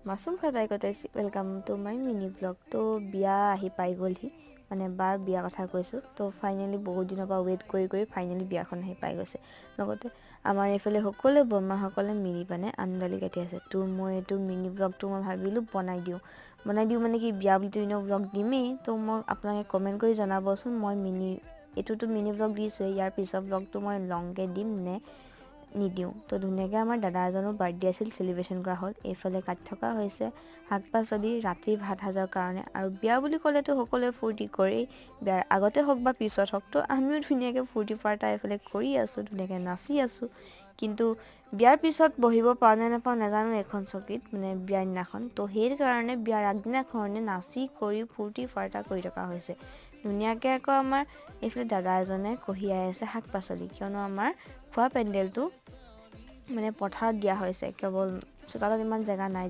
Mushroom খাই কটাইছি। Welcome to my mini vlog. তো বিয়া আহি পাই গ'লহি, মানে বাৰ বিয়া কথা কৈছোঁ। তো ফাইনেলি বহুত দিনৰ পৰা ৱেইট কৰি কৰি ফাইনেলি বিয়াখন আহি পাই গৈছে। লগতে আমাৰ এইফালে সকলোৱে বৰমাসকলে মিলি পানে আনদালি কাটি আছে। তো মই এইটো মিনি ভ্লগটো মই ভাবিলোঁ বনাই দিওঁ, বনাই দিওঁ মানে কি, বিয়া বুলিতো এনেও ভ্লগ দিমেই। তো মই আপোনালোকে কমেণ্ট কৰি জনাবচোন, মই মিনি এইটোতো মিনি ভ্লগ দিছোঁৱেই, ইয়াৰ পিছৰ ভ্লগটো মই লংকৈ দিম নে নিদিওঁ? তো ধুনীয়াকৈ আমাৰ দাদা এজনো বাৰ্থডে আছিল, চেলিব্ৰেশ্যন কৰা হ'ল। এইফালে কাটি থকা হৈছে শাক পাচলি ৰাতিৰ ভাত সাজৰ কাৰণে। আৰু বিয়া বুলি ক'লেতো সকলোৱে ফূৰ্তি কৰেই, বিয়াৰ আগতে হওক বা পিছত হওক। তো আমিও ধুনীয়াকৈ ফূৰ্তি ফাৰ্তা এইফালে কৰি আছোঁ, ধুনীয়াকৈ নাচি আছোঁ। কিন্তু বিয়াৰ পিছত বহিব পাওঁ নে নাপাওঁ নাজানো এখন চকীত, মানে বিয়াৰ দিনাখন। তো সেইকাৰণে বিয়াৰ আগদিনাখনে নাচি কৰি ফূৰ্তি ফাৰ্তা কৰি থকা হৈছে ধুনীয়াকৈ। আকৌ আমাৰ এইফালে দাদা এজনে কঢ়িয়াই আছে শাক পাচলি, কিয়নো আমাৰ খোৱা পেণ্ডেলটো মানে পথাৰত দিয়া হৈছে, কেৱল চোতালত ইমান জেগা নাই।